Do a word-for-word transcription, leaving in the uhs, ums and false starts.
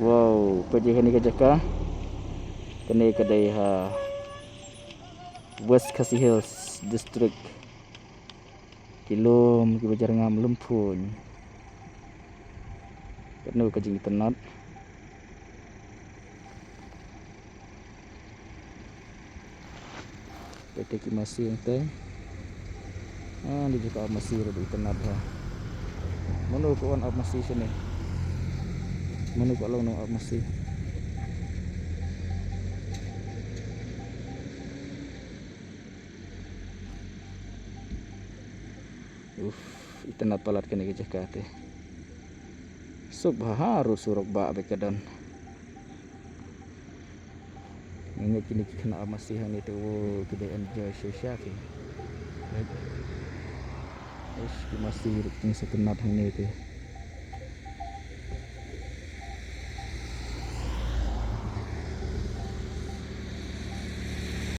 Wow, peit ïa kane ka jaka. Kane ka dei ha West Khasi Hills District. Ki lum kiba jyrngam lum phuiñ. Katno ka jingitynnad. Peit te ki masi hangtei. Ah, ni jaka ap masi ruh itynnad ha. Mano ka wan ap masi shane? Mano ka long nong ap masi? Uf, itynnad palat kane ka jaka te. Suk bha ha, ruh surok ba bad ka don. Nga ngeit kine ki khynnah ap masi hangne te, wow, ki dei enjoy shisha ki. Ish, ki masi ruh ki sa tynnad hangne te.